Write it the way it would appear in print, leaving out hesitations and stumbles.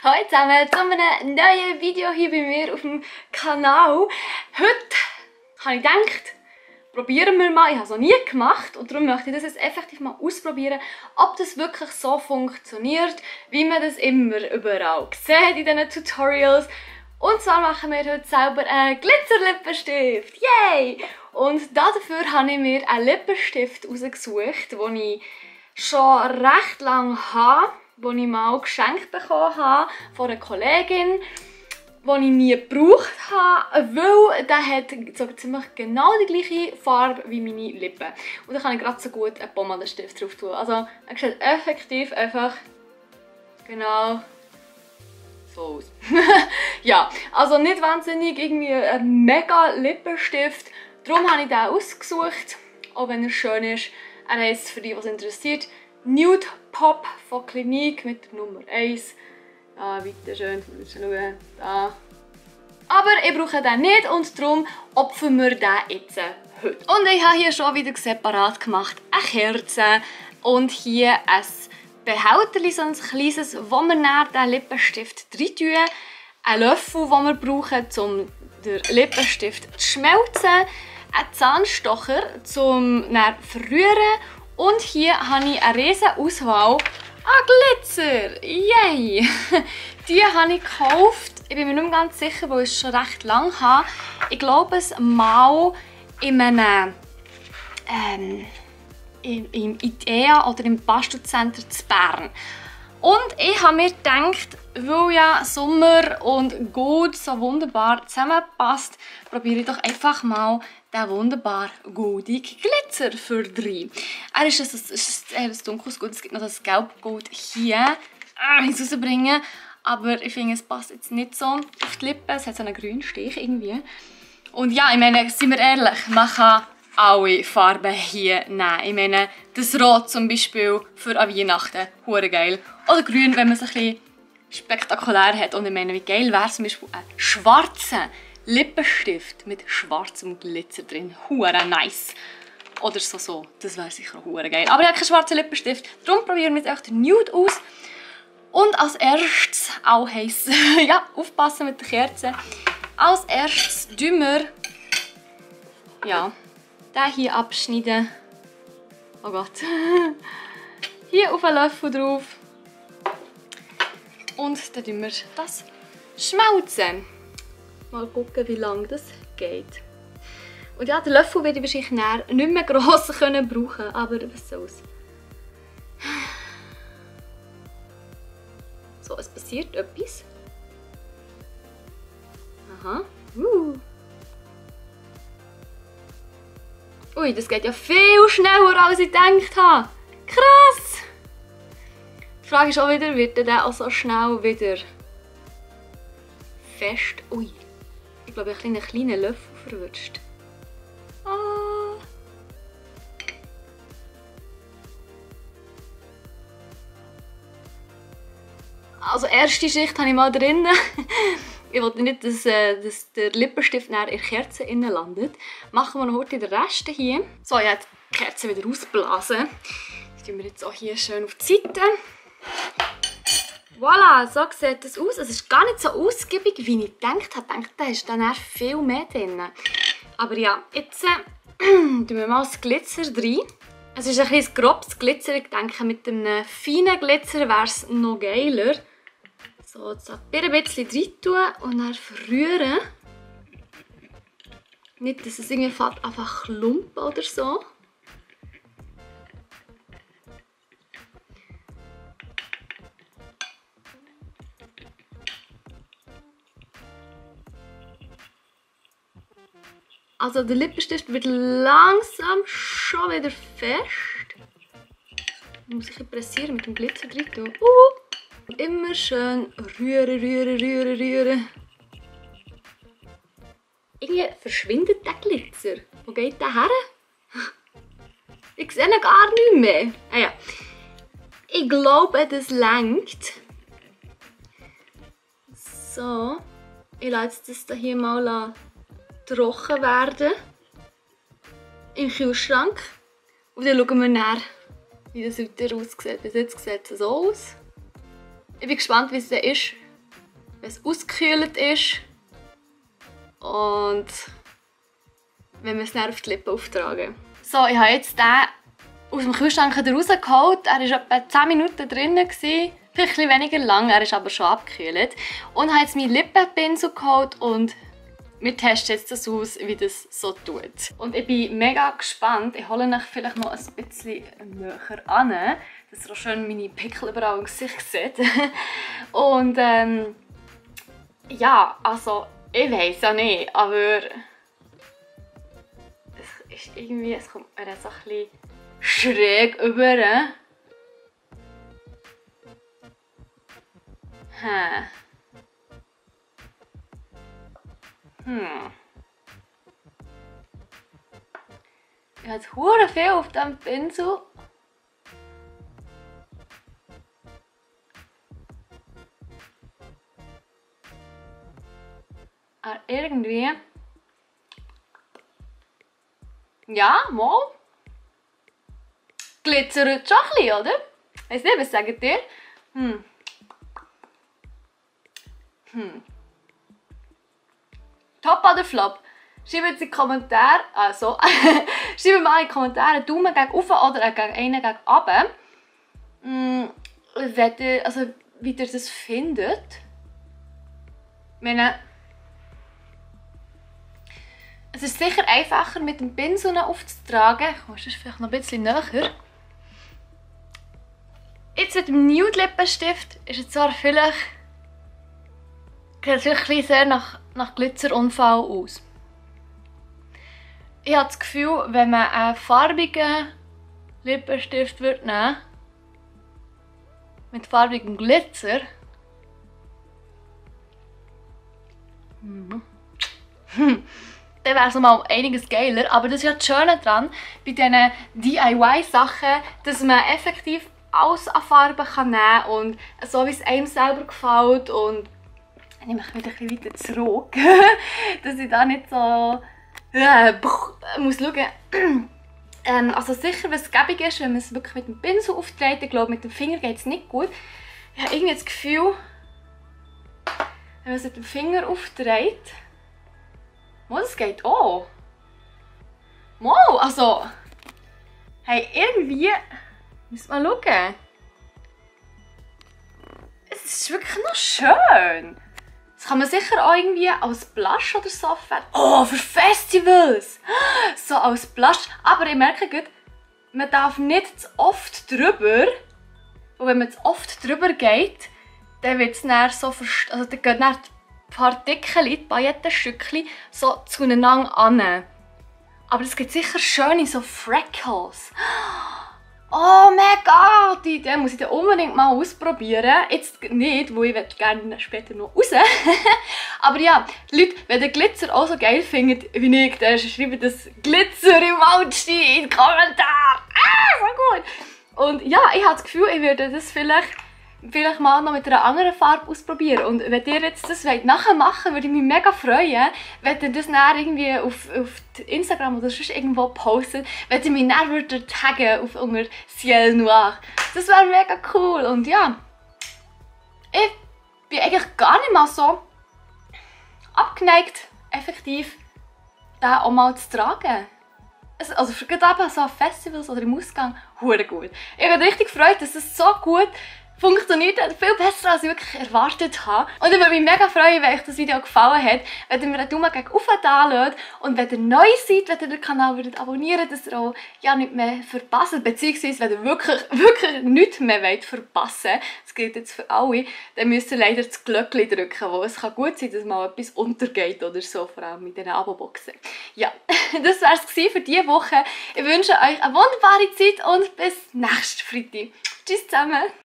Hallo zusammen zu einem neuen Video hier bei mir auf dem Kanal. Heute habe ich gedacht, probieren wir mal. Ich habe es noch nie gemacht und darum möchte ich das jetzt effektiv mal ausprobieren, ob das wirklich so funktioniert, wie man das immer überall sieht in diesen Tutorials. Und zwar machen wir heute selber einen Glitzerlippenstift. Yay! Und dafür habe ich mir einen Lippenstift rausgesucht, den ich schon recht lange habe, den ich mal geschenkt bekommen habe von einer Kollegin, den ich nie gebraucht habe, weil der hat so ziemlich genau die gleiche Farbe wie meine Lippen. Und da kann ich gerade so gut einen Pomadenstift drauf tun. Also er sieht effektiv einfach genau so aus. Ja, also nicht wahnsinnig irgendwie ein mega Lippenstift. Darum habe ich den ausgesucht, auch wenn er schön ist. Er heisst, für die, was interessiert, Nude Pop von Clinique mit Nummer 1. Da, weiter schön, schauen. Da. Aber ich brauche den nicht und darum opfern wir den jetzt heute. Und ich habe hier schon wieder separat gemacht eine Kerze und hier ein Behälterchen, so ein kleines, wo wir dann den Lippenstift rein tun. Einen Löffel, den wir brauchen, um den Lippenstift zu schmelzen. Einen Zahnstocher, um dann zu verrühren. Und hier habe ich eine riesige Auswahl an Glitzer. Yay! Die habe ich gekauft. Ich bin mir nicht mehr ganz sicher, weil ich es schon recht lange habe. Ich glaube es mal in einem im IDEA oder im Bastelcenter zu Bern. Und ich habe mir gedacht, weil ja Sommer und Gold so wunderbar zusammenpasst, probiere ich doch einfach mal den wunderbar goldigen Glitzer für rein. Er ist eher ein dunkles Gold, es gibt noch das Gelbgold hier. Ich muss es rausbringen, aber ich finde, es passt jetzt nicht so auf die Lippen. Es hat so einen grünen Stich irgendwie. Und ja, ich meine, sind wir ehrlich, man kann alle Farben hier nehmen. Ich meine, das Rot zum Beispiel für an Weihnachten, hure geil. Oder grün, wenn man es ein bisschen spektakulär hat. Und ich meine, wie geil wäre zum Beispiel ein schwarzer Lippenstift mit schwarzem Glitzer drin. Hure nice. Oder so. Das wäre sicher hure geil. Aber ich habe keinen schwarzen Lippenstift. Darum probieren wir jetzt auch den Nude aus. Und als erstes, auch heiß, ja, aufpassen mit der Kerze. Als erstes tun wir, ja, den hier abschneiden. Oh Gott. Hier auf einen Löffel drauf. Und dann tun wir das schmelzen. Mal gucken, wie lange das geht. Und ja, den Löffel werde ich wahrscheinlich nicht mehr gross brauchen können, aber was soll's. So, es passiert etwas. Aha. Ui, das geht ja viel schneller, als ich gedacht habe. Krass! Die Frage ist auch wieder, wird der auch so schnell wieder fest? Ui, ich glaube, ich habe einen kleinen Löffel verrutscht. Ah. Also erste Schicht habe ich mal drin. Ich wollte nicht, dass der Lippenstift in der Kerze innen landet. Machen wir noch heute den Rest hier. So, ich habe die Kerze wieder ausgeblasen. Das tun wir jetzt auch hier schön auf die Seite. Voilà, so sieht das aus. Es ist gar nicht so ausgiebig, wie ich gedacht habe. Ich dachte, da ist dann viel mehr drin. Aber ja, jetzt tun wir mal das Glitzer rein. Es ist ein bisschen grobes Glitzer. Ich denke, mit einem feinen Glitzer wäre es noch geiler. So, jetzt ein bisschen rein tun und dann verrühren. Nicht, dass es irgendwie einfach klumpen oder so. Also der Lippenstift wird langsam schon wieder fest. Ich muss ich pressieren mit dem Glitzer drin tun. Immer schön rühren. Irgendwie verschwindet der Glitzer. Wo geht der her? Ich sehe ihn gar nicht mehr. Ah ja. Ich glaube, das reicht. So. Ich lasse das hier mal trocken werden. Im Kühlschrank. Und dann schauen wir nach, wie das heute aussieht. Bis jetzt sieht es so aus. Ich bin gespannt, wie es ist, wenn es ausgekühlt ist und wenn wir es dann auf die Lippen auftragen. So, ich habe jetzt den aus dem Kühlschrank rausgeholt. Er war etwa 10 Minuten drin, vielleicht ein bisschen weniger lang, er ist aber schon abgekühlt. Und habe jetzt meinen Lippenpinsel geholt und wir testen jetzt das aus, wie das so tut. Und ich bin mega gespannt. Ich hole euch vielleicht noch ein bisschen näher an, dass ihr auch schön meine Pickel überall im Gesicht seht. Und ja, also ich weiß ja nicht, aber es ist irgendwie, es kommt mir so ein bisschen schräg über. Ich habe jetzt hure viel auf diesem Pinsel. Aber irgendwie... Ja, mal. Glitzert schon ein bisschen, oder? Weiss nicht, was sagt ihr? Top oder Flop? Schreibt in die Kommentare, also, schreibt mal in die Kommentare einen Daumen gegen oben oder einen gegen unten. Also, wie ihr das findet. Ich meine, es ist sicher einfacher mit dem Pinsel aufzutragen. Das ist vielleicht noch ein bisschen näher. Jetzt mit dem Nude Lippenstift ist es zwar vielleicht... Sieht natürlich sehr nach Glitzerunfall aus. Ich habe das Gefühl, wenn man einen farbigen Lippenstift nehmen würde, mit farbigem Glitzer, dann wäre es mal einiges geiler. Aber das ist ja das Schöne daran, bei diesen DIY-Sachen, dass man effektiv alles an Farben nehmen kann und so wie es einem selber gefällt. Und ich nehme mich wieder ein bisschen weiter zurück, dass ich da nicht so muss schauen. Also sicher, was gäbig ist, wenn man es wirklich mit dem Pinsel aufträgt. Ich glaube, mit dem Finger geht es nicht gut. Ich habe irgendwie das Gefühl, wenn man es mit dem Finger aufträgt, das geht auch. Also, hey, irgendwie, müssen wir mal schauen. Es ist wirklich noch schön. Das kann man sicher auch irgendwie als Blush oder so verwenden. Oh, für Festivals! So als Blush. Aber ich merke gut, man darf nicht zu oft drüber. Und wenn man zu oft drüber geht, dann wird es dann so also dann gehen dann die Partikel, die Paillettenstückchen, so zueinander an. Aber es gibt sicher schöne so Freckles. Oh mega! Die Idee muss ich dann unbedingt mal ausprobieren. Jetzt nicht, weil ich gerne später noch raus. Aber ja, Leute, wenn ihr Glitzer auch so geil findet wie ich, dann schreibt das Glitzer im Waldstein in den Kommentaren. So gut! Und ja, ich habe das Gefühl, ich würde das vielleicht mal noch mit einer anderen Farbe ausprobieren. Und wenn ihr jetzt das nachher machen wollt, würde ich mich mega freuen, wenn ihr das dann irgendwie auf Instagram oder sonst irgendwo postet, wenn ihr mich dann taggen auf unter Ciel Noir. Das wäre mega cool. Und ja, ich bin eigentlich gar nicht mal so abgeneigt, effektiv den auch mal zu tragen. Also für gerade so an Festivals oder im Ausgang, hure gut. Ich habe richtig gefreut, dass es so gut funktioniert hat, viel besser als ich wirklich erwartet habe. Und ich würde mich mega freuen, wenn euch das Video gefallen hat, wenn ihr mir einen Daumen gegen oben da lasst. Und wenn ihr neu seid, wenn ihr den Kanal abonnieren würdet, dass ihr auch ja nichts mehr verpasst, beziehungsweise wenn ihr wirklich nichts mehr verpassen wollt, das gilt jetzt für alle, dann müsst ihr leider das Glöckchen drücken, wo es kann gut sein, dass mal etwas untergeht oder so, vor allem mit diesen Abo-Boxen. Ja, das war es für diese Woche. Ich wünsche euch eine wunderbare Zeit und bis nächsten Freitag. Tschüss zusammen!